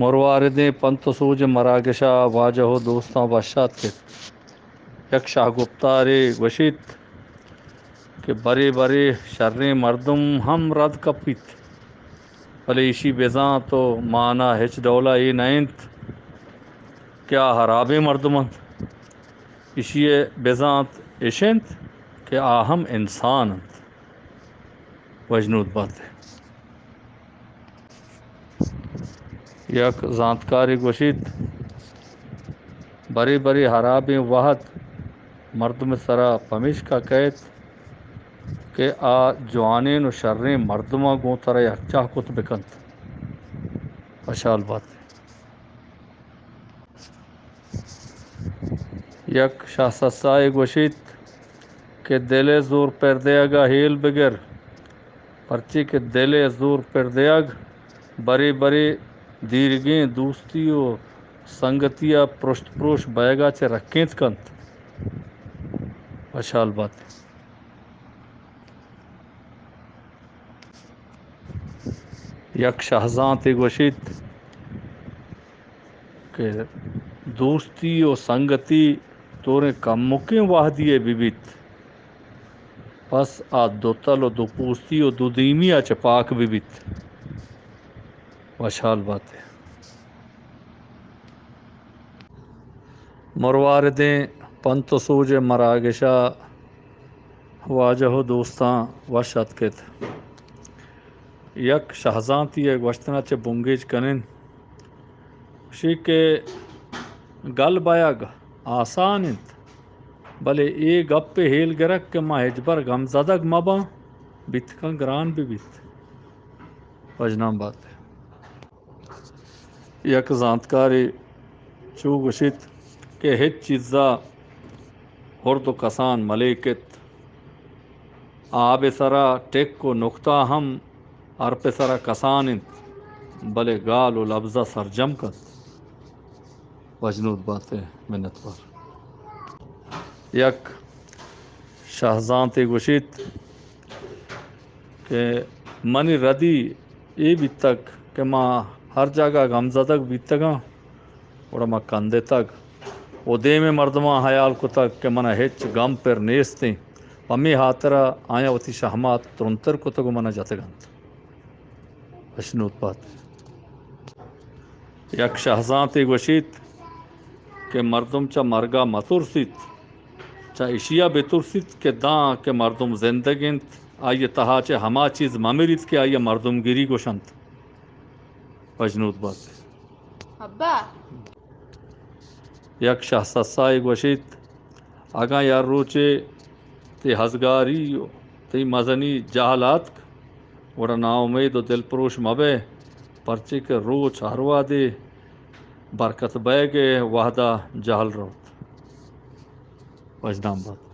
مرواردیں پنت و سوج مراگشا واجہ و دوستاں وش آتکت۔ یک شاہ گپتارے گوشیت کہ برے برے شریں مردم ہم رد کپیت، بلے ایشی بزانت و مانا ہچ ڈولا اے نہ انت کہ آ ہرابیں مردم انت۔ ایشی بزانت اش انت کہ آ ہم انسان انت۔ وشنود بات۔ یک زانتکارے گوشیت، برے برے ہرابیں وہد مردم سرا پمیشکا کئیت کہ آ جوانین و شریں مردماں گوں ترا یکجاہ کت بکنت۔ وشحال بات۔ یک شاہ سسائے گوشیت کہ دل ء زور پر دیگ ء ہیل بگر، پرچے کہ دل ء زور پر دیگ برے برے دیرگیں دوستی و سنگتی ء پرشت پروش بئیگ ء چہ رکینت کنت۔ وشحال بات۔ یک شہزانتے گوشیت کہ دوستی و سنگتی طوریں کمکیں وہدی ء بہ بیت، پس آ دوتل و دوپوستی و دودیمی ء چہ پاک بہ بیت۔ وشحال بات۔ مرواردیں پنت و سوج ء مراگش ء واجہ و دوستاں وش اتک ات۔ یک شہزانتی ء گوشتن ء چہ بنگیج کنیں، گوشی کہ گل بئیگ آسان انت، بلے اے گپ ء ہیل گرگ کہ ما ہچبر گم زدگ مہ باں، بیت کن گران بہ بیت۔ وژنام بات۔ یک زانتکارے چو گوشیت کہ ہچ چیزا ہرد و کسان ملیکت۔ آب ء سرا ٹک و نکتہ ہم ہرپ ء سرا کسان انت، بلے گال و لبزا سرجم کنت۔ وژنود بات ء منتوار۔ یک شہزانتے گوشیت کہ منی ردی اے بیتگ کہ ما ہر جاگہ گم زدگ بیتگاں، گڑا ما کندتگ و دیم ء مردماں ہیال کتگ کہ من ء ہچ گم پر نیست انت۔ پمی ہاترا آیاں وتی شہمات ترندتر کتگ و من ء جتگ انت۔ وشنود بات۔ یک شہزانتے گوشیت کہ مردم چہ مرگا مترسیت، چہ اشیا بترسیت کہ داں کہ مردم زندگ انت، آئی تہا چہ ہما چیز ممریت کہ آئی مردمگری گوشنت۔ وژنود بات۔ ابا۔ یک شہ سسائے گوشیت، اگاں یا روچے تئی ہزگاری و تئی مزنی جہل آتک، گڑا ناامید و دلپروش مبئے، پرچے کہ روچ ہر وہدے برکت بئیگ ء وہدا جہل روت۔ وژنام بات۔